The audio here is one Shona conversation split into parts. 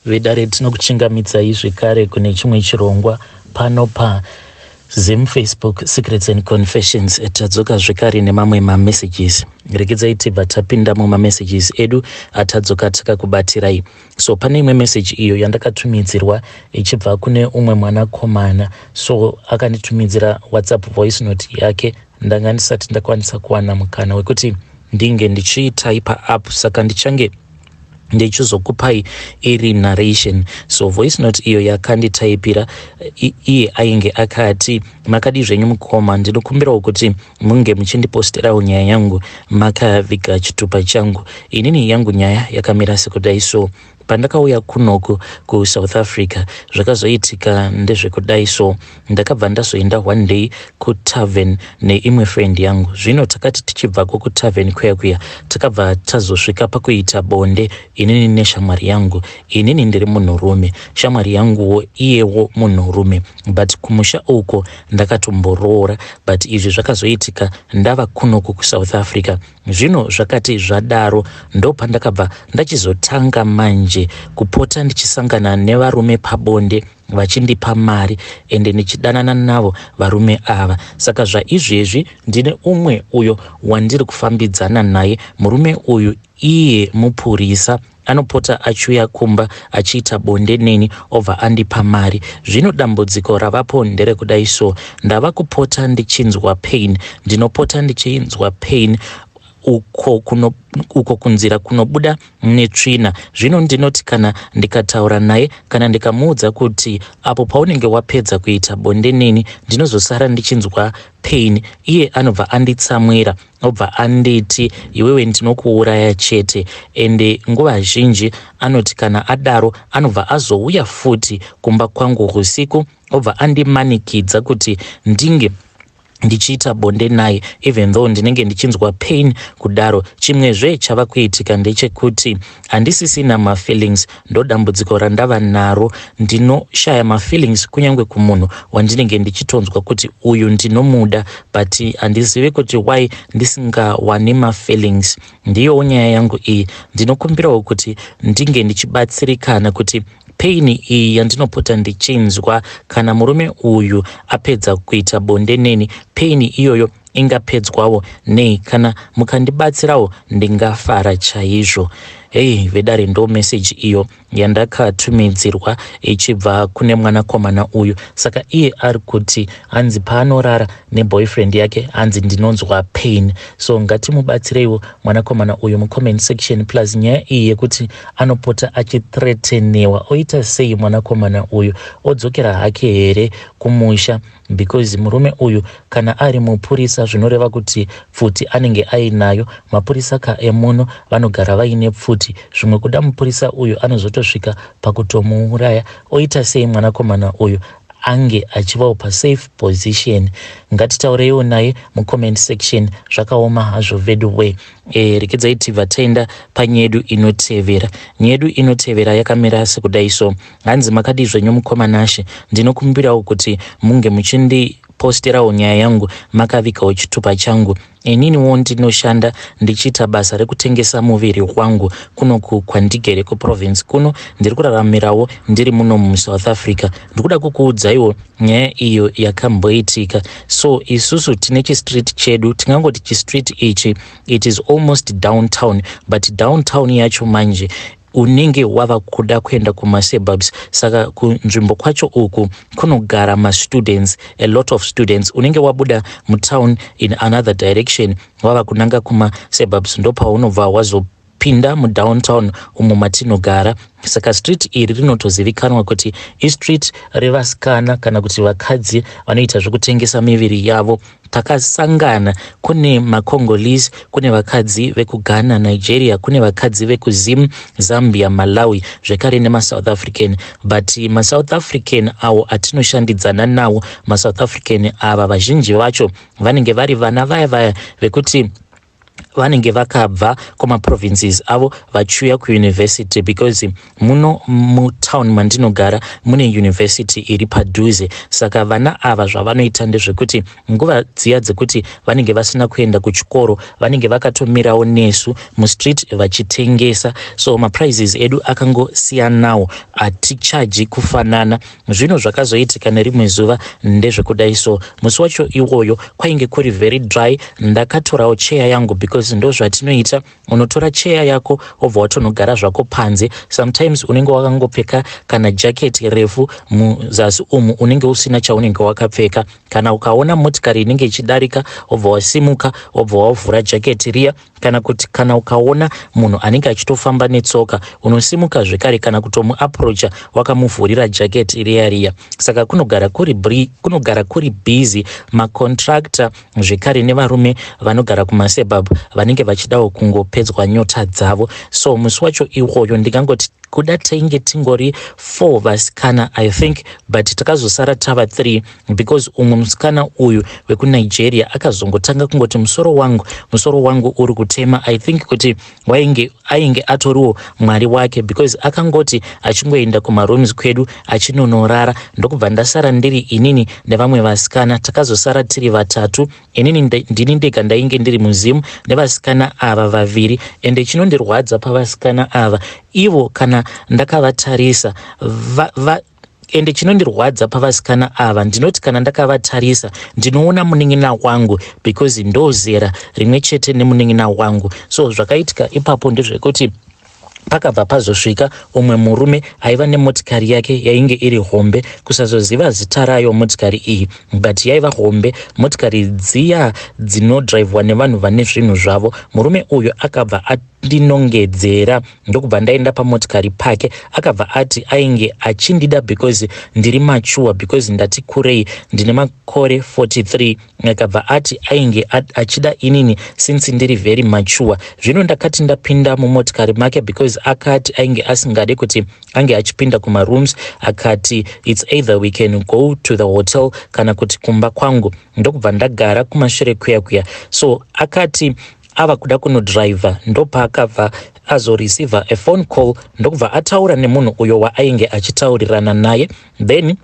Vedare, tinokuchingamidzai zvekare kune chimwe chirongwa pano pa Zim Facebook Secrets and Confessions. Tadzoka zvekare nemamwe mamessages. Regedzai tibva tapinda mumamessages edu atadzoka takakubatirai. So pane imwe message iyo yandakatumidzirwa ichibva kune umwe mwanakomana. So akanditumidzira WhatsApp voice note yake. Ndanga ndisati ndakwanisa kuwana mukana wekuti ndinge ndichiitaipa up, saka ndichange ndichizokupai iri narration. So voice note iyo yakanditaipira, iye ainge akati, "Makadi zvenyu mukoma? Ndinokumbirawo kuti munge muchindiposterawo nyaya yangu makaviga chitupa changu. Inini yangu nyaya yakamira sekudai. So pandakauya kunoku kuSouth Africa, zvakazoitika ndezvekudai. So ndakabva ndazoenda one day kutavern neimwe friend yangu. Zvino takati tichibvako kutavern kuya kuya, takabva tazosvika pakuita bonde inini neshamwari yangu. Inini ndiri munhurume, shamwari yanguwo iyewo munhurume, but kumusha uko ndakatomboroora, but izvi zvakazoitika ndava kunoku kuSouth Africa. Zvino zvakati zvadaro, ndopandakabva ndachizotanga manje kupota ndichisangana nevarume pabonde vachindipa mari, ende ndichidanana navo varume ava. Saka zvaizvezvi ndine umwe uyo wandiri kufambidzana naye. Murume uyu iye mupurisa, anopota achiuya kumba achiita bonde neni, obva andipa mari. Zvino dambudziko ravapo nderekudai. So ndava kupota ndichinzwa pain, ndinopota ndichinzwa pain uko kunzira kunobuda netsvina. Zvino ndinoti kana ndikataura naye, kana ndikamuudza kuti apo paunenge wapedza kuita bonde neni ndinozosara ndichinzwa pain, iye anobva anditsamwira, obva anditi, 'Iwewe ndinokuuraya chete.' Ende nguva zhinji anoti kana adaro, anobva azouya futi kumba kwangu usiku, obva andimanikidza kuti ndinge ndichiita bonde naye, even though ndinenge ndichinzwa pain kudaro. Chimwezve chava kuitika ndechekuti handisisina mafeelings. Ndo dambudziko randava naro, ndinoshaya mafeelings kunyange kumunhu wandinenge ndichitonzwa kuti uyu ndinomuda, but handizivi kuti why ndisingawani mafeelings. Ndiyowo nyaya yangu iyi. Ndinokumbirawo kuti ndinge ndichibatsirikana kuti pain iyi yandinopota ndichinzwa kana murume uyu apedza kuita bonde neni, pain iyoyo ingapedzwawo nei? Kana mukandibatsirawo ndingafara chaizvo." Hei vedare, ndo meseji iyo yandakatumidzirwa ichibva kune mwanakomana uyu. Saka iye ari kuti hanzi paanorara neboyfriend yake, hanzi ndinonzwa pain. So ngatimubatsireiwo mwanakomana uyu mucomment section. Plus nyaya iyi yekuti anopota achithreatenewa, oita sei mwanakomana uyu? Odzokera hake here kumusha? Because murume uyu kana ari mupurisa, zvinoreva kuti pfuti anenge ainayo. Mapurisa ka emuno vanogara vaine pfuti. Zvimwe kuda mupurisa uyu anozotosvika pakutomuuraya. Oita sei mwanakomana uyu ange achivawo pasafe position? Ngatitaureiwo naye mucomment section. Zvakaoma hazvo vedu. Rekedzai tibva taenda panyedu inotevera. Nyedu inotevera yakamira sekudai. So hanzi, "Makadi zvenyu mukoma Nashe? Ndinokumbirawo kuti munge muchindiposterawo nyaya yangu makavigawo chitupa changu. Ininiwo ndinoshanda ndichiita basa rekutengesa muviri wangu kunoku kwandigere kuprovince kuno. Ndiri kuraramirawo ndiri muno muSouth Africa. Ndikuda kukuudzaiwo nyaya iyo yakamboitika. So isusu tine chistreet chedu, tingangoti chistreet ichi it is almost downtown, but downtown yacho manje unenge wava kuda kuenda kumasuburbs. Saka kunzvimbo kwacho uku kunogara mastudents, a lot of students. Unenge wabuda mutown in another direction, wava kunanga kumasuburbs, ndopaunobva wazopinda mudowntown umo matinogara. Saka street iri rinotozivikanwa kuti istreet revasikana kana kuti vakadzi vanoita zvekutengesa miviri yavo. Takasangana, kune maCongolese, kune vakadzi vekuGhana, Nigeria, kune vakadzi vekuZim, Zambia, Malawi, zvekare nemaSouth African. But maSouth African awo atinoshandidzana nawo, maSouth African ava vazhinji vacho vanenge vari vana vaya vaya vekuti Vanenge vakabva kumaprovinces avo vachiuya kuuniversity, because muno mutown mandinogara mune university iri padhuze. Saka vana ava zvavanoita ndezvekuti nguva dziya dzekuti vanenge vasina kuenda kuchikoro, vanenge vakatomirawo nesu mustreet vachitengesa. So maprices edu akangosiyanawo, hatichaji kufanana. Zvino zvakazoitika nerimwe zuva ndezvekudai. So musi wacho iwoyo kwainge kuri very dry. Ndakatorawo cheya yangu, because ndo zvatinoita, unotora cheya yako wobva watonogara zvako panze. Sometimes unenge wakangopfeka kana jacket refu, muzasi umu unenge usina chaunenge wakapfeka. Kana ukaona motikari inenge ichidarika, wobva wasimuka, wobva wavhura jaketi riya, kana kuti kana ukaona munhu anenge achitofamba netsoka, unosimuka zvekare kana kutomuapproacha wakamuvhurira jaketi riya riya. Saka kunogara kuri busy, macontractor zvekare nevarume vanogara kumasuburb vanenge vachidawo kungopedzwa nyota dzavo. So musi wacho iwoyo ndingangoti kuda tainge tingori four vasikana, I think, but takazosara tava three because umwe musikana uyu wekuNigeria akazongotanga kungoti, "Musoro wangu, musoro wangu uri kutema." I think kuti wainge ainge atoriwo mwari wake, because akangoti achingoenda kumarooms kwedu achinonorara, ndokubva ndasara ndiri inini nevamwe vasikana. Takazosara tiri vatatu. Inini ndini ndega ndainge ndiri muZim nevasikana ava vaviri. Ende chinondirwadza pavasikana ava, ivo kana ndakavatarisa va, va, ende chinondirwadza pavasikana ava, ndinoti kana ndakavatarisa ndinoona munin'ina wangu, because ndozera rimwe chete nemunin'ina wangu. So zvakaitika ipapo ndezvekuti pakabva pazosvika umwe murume aiva nemotikari yake yainge iri hombe, kusazoziva zita rayo motikari iyi, but yaiva hombe, motikari dziya dzinodhiraivhwa nevanhu vane zvinhu zvavo. Murume uyu akabva andinongedzera, ndokubva ndaenda pamotikari pake. Akabva ati ainge achindida because ndiri mature, because ndati kurei, ndine makore 43. Akabva ati ainge achida inini since ndiri very mature. Zvino ndakati ndapinda mumotikari make, because akati ainge asingade kuti ange achipinda kumarooms, akati it's either we can go to the hotel kana kuti kumba kwangu. Ndokubva ndagara kumashure kuya kuya. So akati ava kuda kunodhiraivha, ndopaakabva azoreceiva a phone call, ndokubva ataura nemunhu uyo waainge achitaurirana naye. Then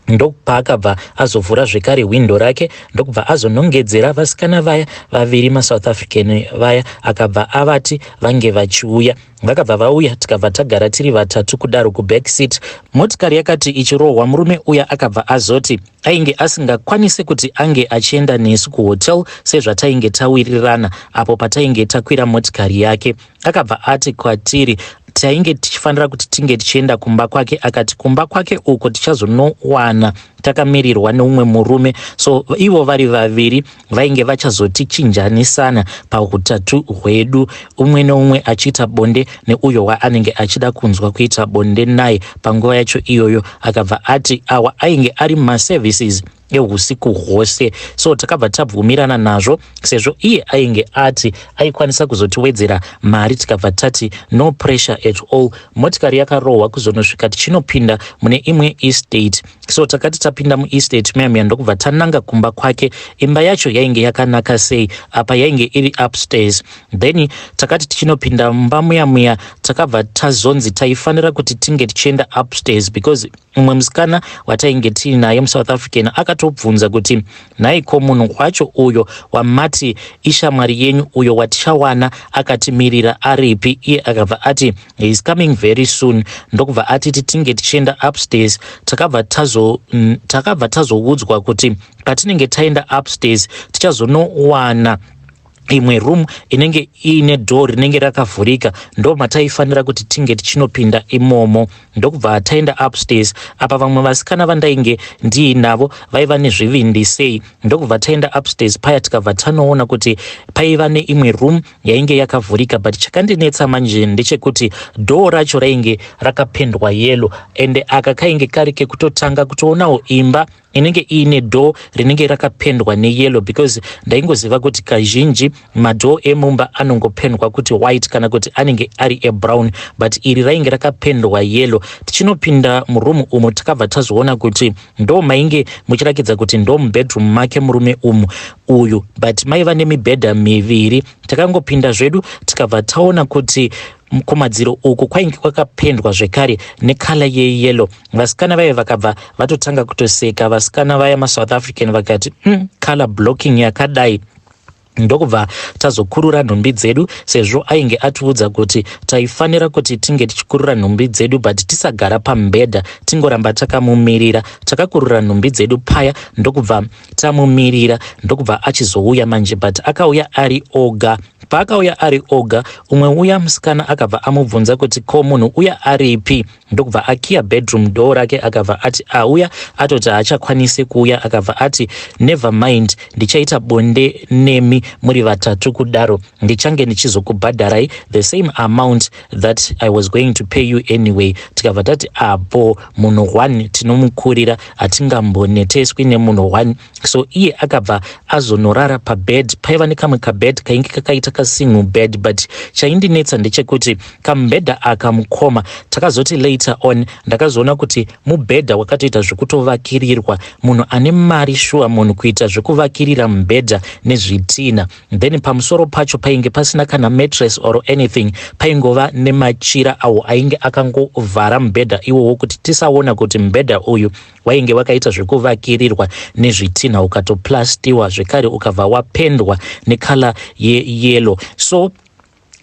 ndopaakabva azovhura zvekare hwindo rake, ndokubva azonongedzera vasikana vaya vaviri, maSouth African vaya. Akabva avati vange vachiuya. Vakabva vauya, tikabva tagara tiri vatatu kudaro kuback seat. Motikari yakati ichirohwa, murume uya akabva azoti ainge asingakwanisi kuti ange achienda nesu kuhotel sezvatainge tawirirana apo patainge takwira motikari yake. Akabva ati kwatiri tainge tichifanira kuti tinge tichienda kumba kwake. Akati kumba kwake uko tichazonowana takamirirwa neumwe murume, so ivo vari vaviri vainge vachazotichinjanisana pautatu hwedu, umwe neumwe achiita bonde neuyo waanenge achida kunzwa kuita bonde naye panguva yacho iyoyo. Akabva ati awa ainge ari maservices eusiku hwose. So takabva tabvumirana nazvo, sezvo iye ainge ati aikwanisa kuzotiwedzera mari. Tikabva tati no pressure at all. Motikari yakarohwa kuzonosvika tichinopinda mune imwe estate. So takati tapinda muestate muya muya, ndokubva tananga kumba kwake. Imba yacho yainge yakanaka sei! Apa yainge iri upstairs. Then takati tichinopinda mumba muya muya, takabva tazonzi taifanira kuti tinge tichienda upstairs, because mumwe musikana watainge tiinaye muSouth African akatobvunza kuti, "Nhaiko, munhu wacho uyo wamati ishamwari yenyu, uyo watichawana akatimirira, aripi?" Iye akabva ati he is coming very soon, ndokubva atiti tinge tichienda upstairs. Takabva tazoudzwa kuti patinenge taenda upstairs tichazonowana imwe room inenge iine door rinenge rakavhurika, ndo mataifanira kuti tinge tichinopinda imomo. Ndokubva taenda upstairs. Apa vamwe vasikana vandainge ndiinavo vaiva nezvivindi sei! Ndokubva taenda upstairs paya, tikabva tanoona kuti paiva neimwe room yainge yakavhurika. But chakandinetsa manje ndechekuti door racho rainge rakapendwa yellow, ende aka kainge kari kekutotanga kutoonawo imba. Inenge iine door rinenge rakapendwa neyellow, because ndaingoziva kuti kazhinji madoor emumba anongopendwa kuti white kana kuti anenge ari ebrown, but iri rainge rakapendwa yellow. Tichinopinda muroom umu, takabva tazoona kuti ndo mainge muchirakidza kuti ndo mubedroom make murume umu uyu, but maiva nemibhedha miviri. Takangopinda zvedu, tikabva taona kuti kumadziro uku kwainge kwakapendwa zvekare necolour yeyellow. Vasikana vaya vakabva vatotanga kutoseka. Vasikana vaya maSouth African vakati, colour blocking yakadai." Ndokubva tazokurura nhumbi dzedu, sezvo ainge atiudza kuti taifanira kuti tinge tichikurura nhumbi dzedu but tisagara pamubhedha, tingoramba takamumirira. Takakurura nhumbi dzedu paya, ndokubva tamumirira, ndokubva achizouya manje, but akauya ari oga. Paakauya ari oga, umwe uya musikana akabva amubvunza kuti, "Ko munhu uya aripi?" Ndokubva akiya bedroom door rake, akabva ati auya, atoti haachakwanisi kuuya. Akabva ati, "Never mind, ndichaita bonde nemi muri vatatu kudaro. Ndichange ndichizokubhadharai the same amount that I was going to pay you anyway." Tikabva tati, "Apo munhu one tinomukurira, hatingamboneteswi nemunhu one." So iye akabva azonorara pabed. Paiva nekamwe kabed kainge kakaita kasingle bed, but chaindinetsa ndechekuti kamubhedha aka, mukoma, takazoti later on ndakazoona kuti mubhedha wakatoita zvekutovakirirwa. Munhu ane mari shuwa, munhu kuita zvekuvakirira mubhedha nezvitina. Then pamusoro pacho painge pasina kana mattress or anything, paingova nemachira awo ainge akangovhara mubhedha iwowo kuti tisaona kuti mubhedha uyu wainge wakaita zvekuvakirirwa nezvitina, ukatoplastiwa zvekare, ukabva wapendwa necolour yeyellow. So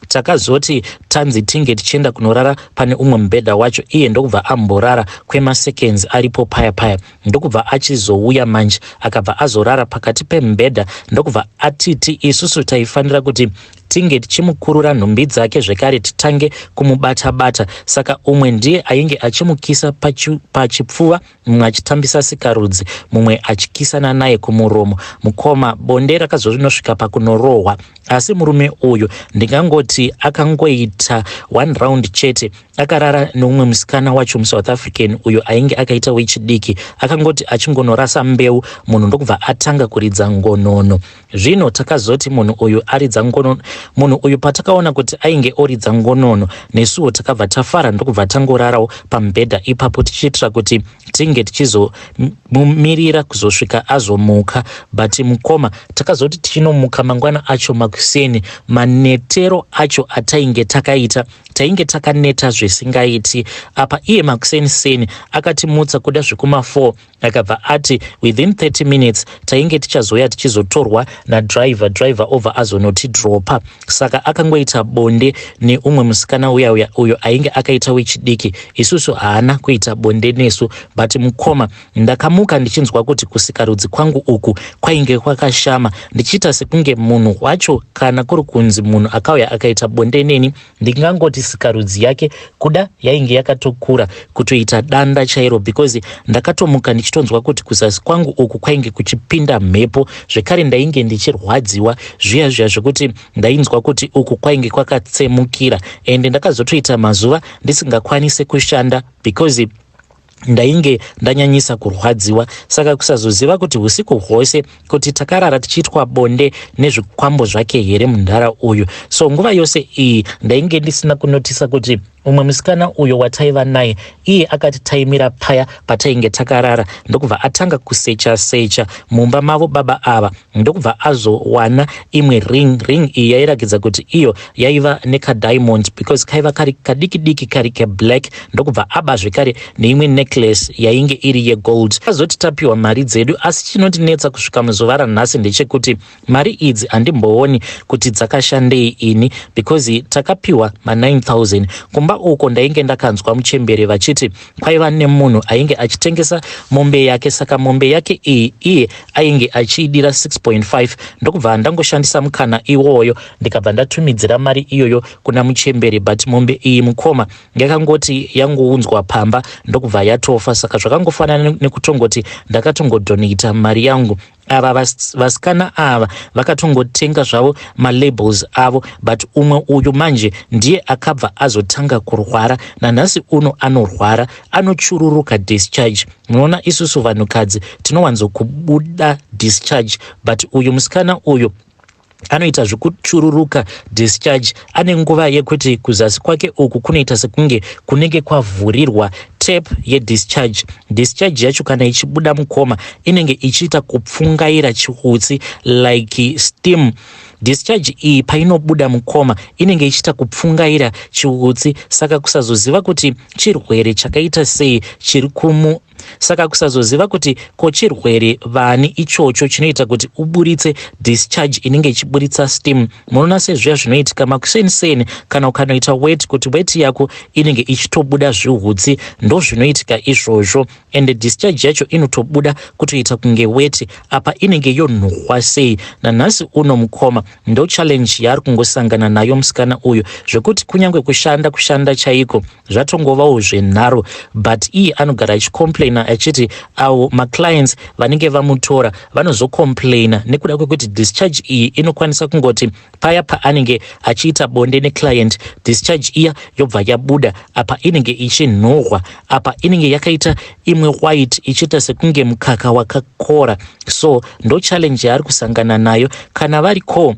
takazoti tanzi tinge tichienda kunorara pane umwe mubhedha wacho, iye ndokubva amborara kwemaseconds aripo paya paya, ndokubva achizouya manje, akabva azorara pakati pemubhedha, ndokubva atiti isusu taifanira kuti tinge tichimukurura nhumbi dzake zvekare, titange kumubata-bata. Saka umwe ndiye ainge achimukisa pachipfuva, mumwe achitambisa sikarudzi, mumwe achikisana naye kumuromo. Mukoma, bonde rakazonosvika pakunorohwa, asi murume uyu ndingangoti akangoita one round chete. Akarara neumwe musikana wacho, muSouth African uyo ainge akaita wechidiki. Akangoti achingonorasa mbeu, munhu ndokubva atanga kuridza ngonono. Zvino takazoti munhu uyu aridza ngonono, munhu uyu patakaona kuti ainge oridza ngonono, nesuwo takabva tafara, ndokubva tangorarawo pamubhedha ipapo, tichiitira kuti tinge tichizomumirira kuzosvika azomuka. But mukoma, takazoti tichinomuka mangwana acho makuseni, manetero acho atainge takaita, tainge takaneta zvisingaiti. Apa iye makuseni seni akatimutsa kuda zvekuma4, akabva ati within 30 minutes tainge tichazoya tichizotorwa nadriver, driver obva azonotidropa. Saka akangoita bonde neumwe musikana uya uya uyo ainge akaita wechidiki. Isusu haana kuita bonde nesu. But mukoma, ndakamuka ndichinzwa kuti kusikarudzi kwangu uku kwainge kwakashama, ndichiita sekunge munhu wacho, kana kuri kunzi munhu akauya akaita bonde neni, ndingangoti sikarudzi yake kuda yainge yakatokura kutoita danda chairo, because ndakatomuka ndichitonzwa kuti kuzasi kwangu uku kwainge kuchipinda mhepo zvekare. Ndainge ndichirwadziwa zviya zviya zvekuti ndainzwa kuti uku kwainge kwakatsemukira, ende ndakazotoita mazuva ndisingakwanisi kushanda because ndainge ndanyanyisa kurwadziwa. Saka kusazoziva kuti usiku hwose kuti takarara tichiitwa bonde nezvikwambo zvake here mundara uyu. So nguva yose iyi ndainge ndisina kunotisa kuti umwe musikana uyo wataiva naye, iye akati taimira paya patainge takarara, ndokubva atanga kusecha secha mumba mavo baba ava, ndokubva azowana imwe ring. Ring iyi yairakidza kuti iyo yaiva nekadiamond, because kaiva kari kadiki diki, kari keblack. Ndokubva aba zvekare neimwe necklace yainge iri yegold. Azoti tapiwa mari dzedu, asi chinondinetsa kusvika muzuva ranhasi ndechekuti mari idzi handimbooni kuti dzakashandei ini, because takapiwa ma9000. Kumba uko ndainge ndakanzwa muchembere vachiti kwaiva nemunhu ainge achitengesa mombe yake. Saka mombe yake iyi iye ainge achiidira 6.5. Ndokubva ndangoshandisa mukana iwoyo, ndikabva ndatumidzira mari iyoyo kuna muchembere. But mombe iyi, mukoma, yakangoti yangounzwa pamba, ndokubva yatofa. Saka zvakangofanana nekutongoti ndakatongodonata mari yangu. Ava vasikana ava vakatongotenga zvavo malabels avo, but umwe uyu manje ndiye akabva azotanga kurwara. Nanhasi uno anorwara, anochururuka discharge. Munoona isusu vanhukadzi tinowanzokubuda discharge, but uyu musikana uyu anoita zvekuchururuka discharge. Ane nguva yekuti kuzasi kwake uku kunoita sekunge kunenge kwavhurirwa tap yedischarge. Discharge yacho kana ichibuda, mukoma, inenge ichiita kupfungaira chiutsi, like steam. Discharge iyi painobuda, mukoma, inenge ichiita kupfungaira chiutsi. Saka kusazoziva kuti chirwere chakaita sei chiri kumu, saka kusazoziva kuti ko chirwere vani ichocho chinoita kuti uburitse discharge inenge ichiburitsa steam. Munoona sezviya zvinoitika makuseniseni kana ukanoita weti, kuti weti yako inenge ichitobuda zvihutsi, ndo zvinoitika izvozvo. Ende discharge yacho inotobuda kutoita kunge weti, apa inenge yonhuhwa sei. Nanhasi uno, mukoma, ndo challenge yaari kungosangana nayo musikana uyu, zvekuti kunyange kushanda, kushanda chaiko zvatongovawo zvenharo. But iye anogara achicomplaina achiti avo maclients vanenge vamutora vanozocomplaina nekuda kwekuti discharge iyi inokwanisa kungoti paya paanenge achiita bonde neclient, discharge iya yobva yabuda. Apa inenge ichinhuhwa, apa inenge yakaita imwe white, ichiita sekunge mukaka wakakora. So ndo challenge yaari kusangana nayo. Kana variko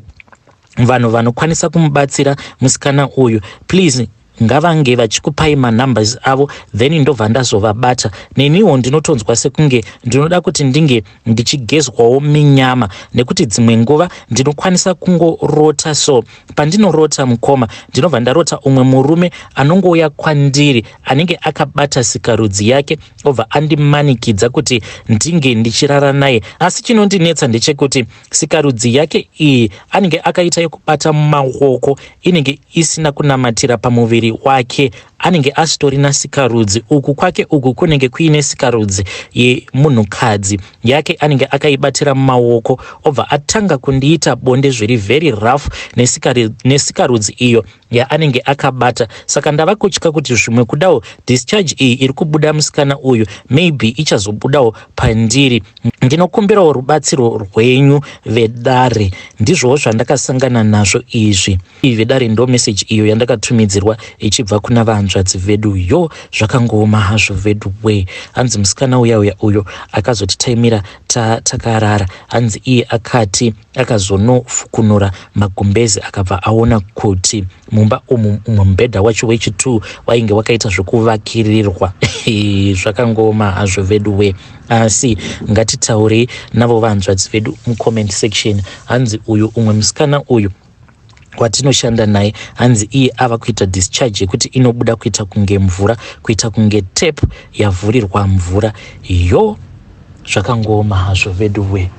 vanhu vanokwanisa kumubatsira musikana uyu, please ngavange vachikupai manumbers avo, then ndobva ndazovabata. Neniwo ndinotonzwa sekunge ndinoda kuti ndinge ndichigezwawo minyama, nekuti dzimwe nguva ndinokwanisa kungorota. So pandinorota, mukoma, ndinobva ndarota umwe murume anongouya kwandiri, anenge akabata sikarudzi yake, obva andimanikidza kuti ndinge ndichirara naye. Asi chinondinetsa ndechekuti sikarudzi yake iyi anenge akaita yekubata mumaoko, inenge isina kunamatira pamuviri wake. Anenge asitorina sikarudzi. Uku kwake uku kunenge kuine sikarudzi yemunhukadzi, yake anenge akaibatira mumaoko, obva atanga kundiita bonde zviri very rough nesikarudzi iyo yaanenge akabata. Saka ndava kutya kuti zvimwe kudawo discharge iyi iri kubuda musikana uyu maybe ichazobudawo pandiri. Ndinokumbirawo rubatsiro rwenyu, vedare. Ndizvowo zvandakasangana nazvo izvi, vedare. Ndo meseji iyo yandakatumidzirwa ichibva kuna vanzvadzi vedu. Yo, zvakangooma hazvo vedu we. Hanzi musikana uya uya uyo akazotitaimira takarara, hanzi iye akati akazonofukunura magumbezi, akabva aona kuti mumba umu umwe mubhedha wacho wechi2 wainge wakaita zvekuvakirirwa. Zvakangooma hazvo vedu we, asi ngatitaurei navo vanzvadzi vedu mucomment section. Hanzi uyu umwe musikana uyu watinoshanda naye, hanzi iye ava kuita discharge yekuti inobuda kuita kunge mvura, kuita kunge tap yavhurirwa mvura. Yo, zvakangooma hazvo vedu we.